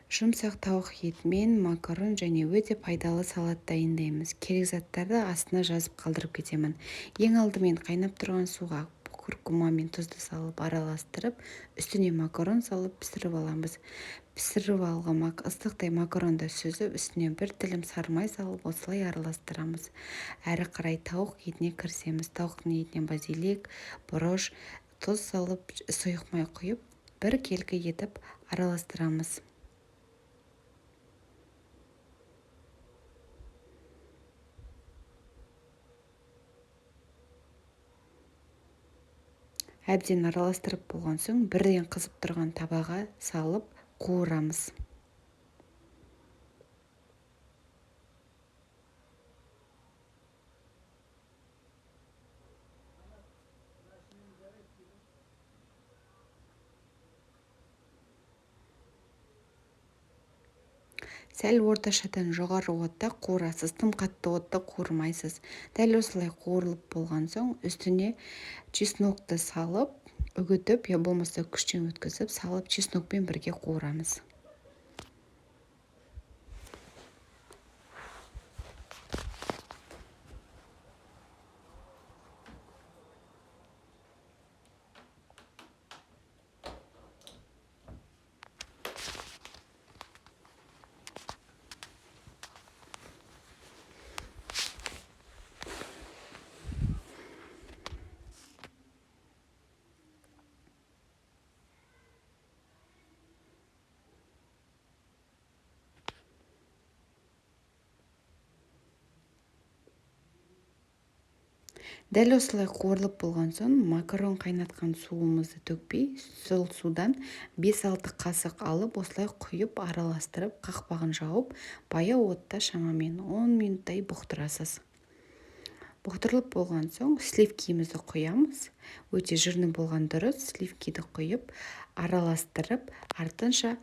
Жұмсақ тауық етімен макарон және өте пайдалы салат дайындаймыз. Керек заттарды астына жазып қалдырып кетемін. Ең алдымен қайнап тұрған суға куркума мен тұзды салып араластырып, үстіне макарон салып пісіріп аламыз. Пісіріп алған ыстықтай макаронды сүзіп, үстіне бір тілім сары май салып, осылай араластырамыз. Әрі қарай тауық етіне кірісеміз. Тауықтың етіне базилик, бұрыш, тұз салып, сұйық май құйып, бір келкі етіп араластырамыз. Әбден араластырып болған соң, бірден қызып тұрған табаға салып қуырамыз. Сәл орташадан жоғары отта қуырасыз, тым қатты отта қуырмайсыз. Дәл осылай қуырылып болған соң, үстіне чеснокты салып, үгітіп, я болмаса күштен өткізіп, салып, чеснокпен бірге қуырамыз. Дәл осылай қуырылып болған соң, макарон қайнатқан суымызды төкпей, сол судан 5-6 қасық алып, осылай құйып, араластырып, қақпағын жауып, баяу отта шамамен 10 минуттай бұқтырасыз. Бұқтырылып болған соң, сливкиімізді құямыз. Өте жирный болған дұрыс. Сливкиді құйып, араластырып, артынша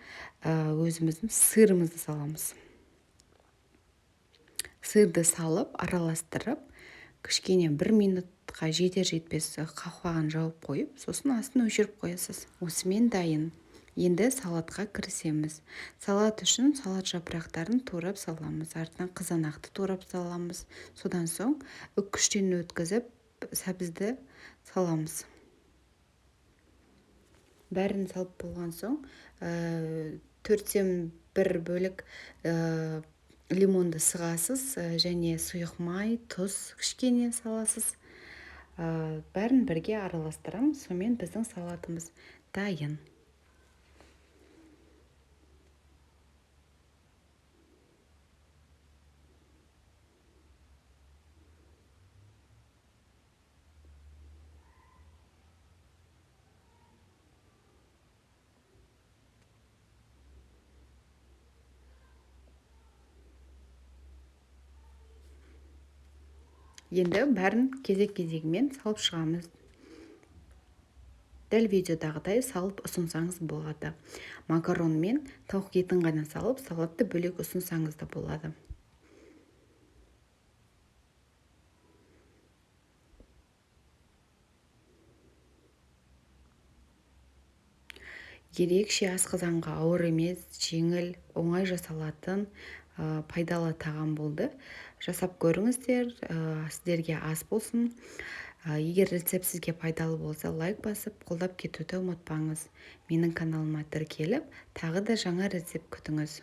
өзіміздің сырымызды саламыз. Сырды салып, араластырып, кішкене бір минутқа жетер жетпес қақпағын жауып қойып, сосын астын өшіріп қоясыз. Осымен дайын. Енді салатқа кірісеміз. Салат үшін салат жапырақтарын турап саламыз. Артынан қызанақты турап саламыз. Содан соң үккіштен өткізіп, сәбізді саламыз. Бәрін салып болған соң, төрттен бір бөлік лимонды сығасыз, және сұйық май, тұз кішкене саласыз. Бәрін бірге араластырамыз. Сонымен біздің салатымыз дайын. Енді бәрін кезек-кезегімен салып шығамыз. Дәл видеодағыдай салып ұсынсаңыз болады. Макарон мен тауық етін ғана салып, салатты бөлек ұсынсаңыз да болады. Ерекше асқазанға ауыр емес, жеңіл, оңай жасалатын, пайдалы тағам болды. Жасап көріңіздер, сіздерге ас болсын. Егер рецепт сізге пайдалы болса, лайк басып, қолдап кетуді ұмытпаңыз. Менің каналыма тіркеліп, тағы да жаңа рецепт күтіңіз.